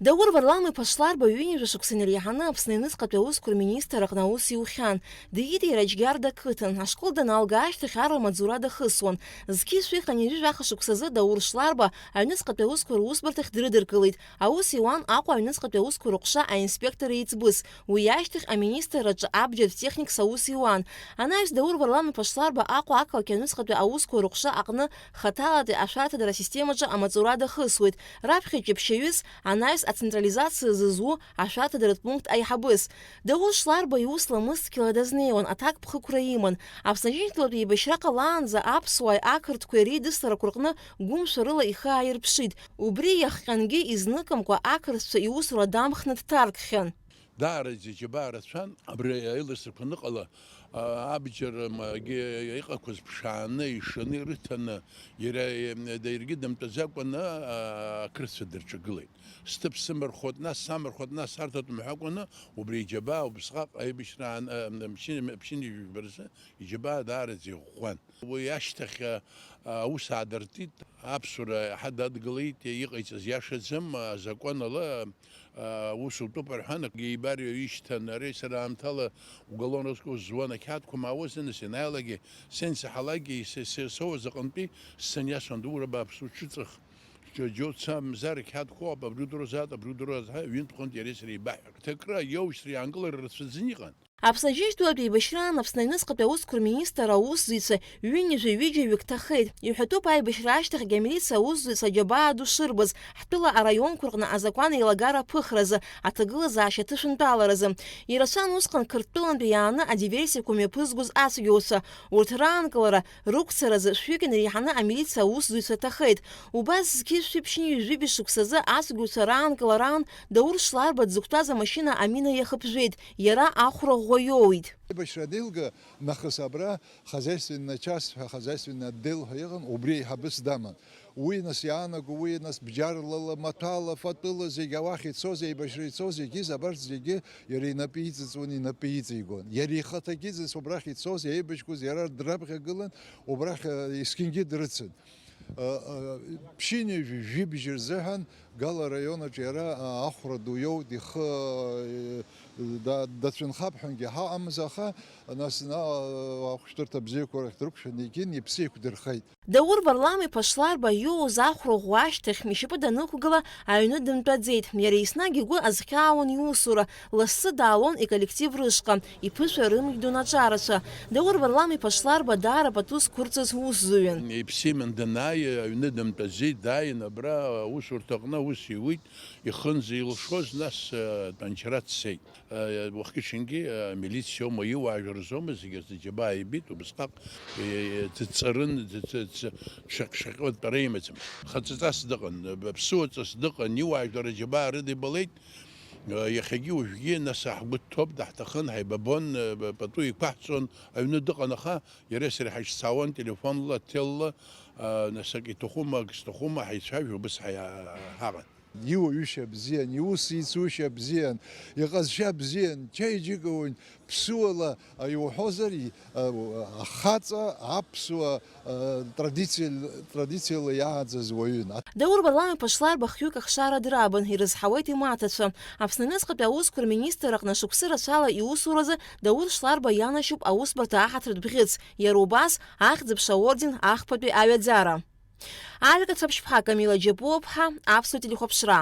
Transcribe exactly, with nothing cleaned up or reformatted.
Даур Варлам-иԥа Шларба ҩынҩажәа шықәса инареиҳаны Аԥсны аҩныҵҟатәи аусқәа рминистр аҟны аус иухьан. Диит иара Џьгьарда ақыҭан. Ашкол даналга ашьҭахь ар амаҵура дахысуан. Зқьи шәи хынҩажәи жәаха шықәсазы Даур Шларба аҩныҵҟатәи аусқәа русбарҭахь дрыдыркылеит. Аус иуан Аҟәа аҩныҵҟатәи аусқәа рыҟәша аинспектор еиҵбыс. Уи ашьҭахь аминистрраҿы абџьар техникс аус иуан. Анаҩс Даур Варлам-иԥа Шларба Аҟәа ақалақь аҩныҵҟатәи аусқәа рыҟәша аҟны хаҭалатәи ашәарҭадара асистемаҿы амаҵура дахысуеит. Раԥхьа ҷаԥшьаҩыс, анаҩс ацентрализациа зызу ашәарҭадаратә пункт аиҳабыс. Даур Шларба иус ламыс цқьала дазнеиуан, аҭакԥхықәра иман. Аԥсны Аџьынџьтәылатә еибашьра ҟалаанӡа аԥсуааи ақырҭқәеи реидысларақәа рҟны гәымшәарыла ихы ааирԥшит. Убри иахҟьангьы изныкымкәа ақырҭцәа иусура дамхны дҭаркхьан. Даараӡа иџьабаа рацәан абри аилырсрақәа аныҟала, а, абџьар, м, агьи иҟақәаз ԥшааны, ишаны, ирыҭаны, иара, м, даргьы дымтәаӡакәаны, а, ақырҭцәа дырҿагылеит. Сҭыԥ сымархәот, нас самархәот, нас сарҭот мҳәакәаны, убри иџьабаа убысҟак аибашьраан, а, м, ԥшьын-, ԥшьынҩажәи жәба рзы иџьабаа даараӡа иӷәӷәан. Уи ашьҭахь, а, аус аадыртит, аԥсуара иаҳа дадгылеит, иҟаиҵаз иашаӡам, азакәан ала, а, аус утәуп рҳәан, акгьы ибар ишьҭан, ари сара аамҭала уголовный розыск зуан, ақьаадқәа маауазар, нас ианааилакгьы, сен саҳалакгьы, се-, се-, соуаз аҟынтәи сцаны иасуан, дуура бааԥс, уҽыҵых, џьо-, џьоуца мзар ақьаадқәа ыҟоуп, абри удыруазаат, абри удыруазаат ҳәа, ҩынтә-хынтә иареи сареи еибаҳҳәеит. Ҭакра, иоужьра иаанкылара рацәаӡаны иҟан. Аԥсны Аџьынџьтәылатә еибашьраан Аԥсны аҩныҵҟатәи аусқәа рминистр аусзуҩцәа ҩынҩажәи ҩыџьа ҩык ҭахеит. Иҳәатәуп аибашьра ашьҭахьгьы амилициа аусзуҩцәа аџьабаа ду шырбаз, ҳтәыла араионқәа рҟны азакәан еилагара аԥыхразы, аҭагылазаашьа аҭышәынтәаларазы. Ирацәан усҟан Қырҭтәылантәи иааны адиверсиақәа мҩаԥызгоз ацәгьоуцәа. Урҭ раанкылара, рықәцаразы шәҩык инареиҳаны амилициа аусзуҩцәа ҭахеит. Убас зқьи шәи ԥшьынҩажәи жәибжь шықәсазы ацәгьоуцәа раанкылараан Даур Шларба дзықәтәаз амашьына амина иахыԥжәеит. Иара ахәра ӷәӷәа иоуит. Аибашьра анеилга нахыс абра хозяйственный часть ҳәа, хозяйственный отдел ҳәа иҟан, убри аиҳабыс даман. Уи нас иаанаго, уи нас бџьарлала, маҭәала, фатәыла зегь ауахь ицоз, еибашьра ицоз, зегьы, абарҭ зегьы иара инапы иҵыҵуан, инапы иҵигон. Иара ихаҭагьы зыс убрахь ицоз, еибашьқәаз иара драԥхьагылан, убрахь, э, есқьынгьы дрыцын. Э, э, ԥшьынҩажәи жәибжь рзыҳәан Гала араион аҿы иара, а, ахәра ду иоут, ихы, э, да-, дацәынхап ҳәангьы ҳаҟамыз, аха, нас, на-, ахәышәтәырҭа бзиақәа рахь дрықәшәаны икын, иԥсы еиқәдырхеит. Даур Варлам-иԥа Шларба иоуз ахәра ӷәӷәа ашьҭахь, ишьапы данықәгыла, аҩны дымтәаӡеит. Иара еснагь игәы азхьаауан иусура, лассы даалон иколлектив рышҟа, иԥышәа рымҩдон аҿарацәа. Даур Варлам-иԥа Шларба даара пату зқәырҵаз усзуҩын. Иԥсы иман данааи, аҩны дымтәаӡеит, дааин абра аусурҭаҟны аус иуит. Ихынӡа илшоз, нас, э, тәанчара дцеит. Э, уахгьы-ҽынгьы, э, амилициоума, иуаажәлар рзоума, зегьы рзы џьабаа ибеит, убысҟак, э, дҵарын, д-, д-, д-, шаҟь-, шаҟьо тәара имаӡам. Хаҵаҵас дыҟан, э, ԥсуаҵас дыҟан, иуаажәлар аџьабаа рыда ибалеит. Э, иахьагьы уажәгьы, нас, ҳгәы дҭоуп, даҳҭахын, ҳаибабон, э, пату еиқәаҳҵон, аҩны дыҟан, аха иареи сареи ҳаиццаауан, телефонла, ҭелла, э, нас, ак иҭахума, ак зҭахума, ҳаицәажәо, убыс ҳаи-, ҳаҟан. Иуаҩушьа бзиан, иус еицушьа бзиан, иҟазшьа бзиан, чаиџьыка уаҩын, ԥсуала иуҳәозар, и-, а, ахаҵа аԥсуа, а, традициа-, традициала иааӡаз уаҩын. Даур Варлам-иԥа Шларба хҩык ахшара драбын, ирызҳауеит имаҭацәа. Аԥсны аҩныҵҟатәи аусқәа рминистр аҟны шықәсы рацәала иусуразы Даур Шларба ианашьоуп аусбарҭа аҳаҭыртә бӷьыц, иара убас, Ахьӡ-аԥша аорден ахԥатәи аҩаӡара. Алика Цаԥшьԥҳа, Камила Џьапуаԥҳа, Аԥсуа телехәаԥшра.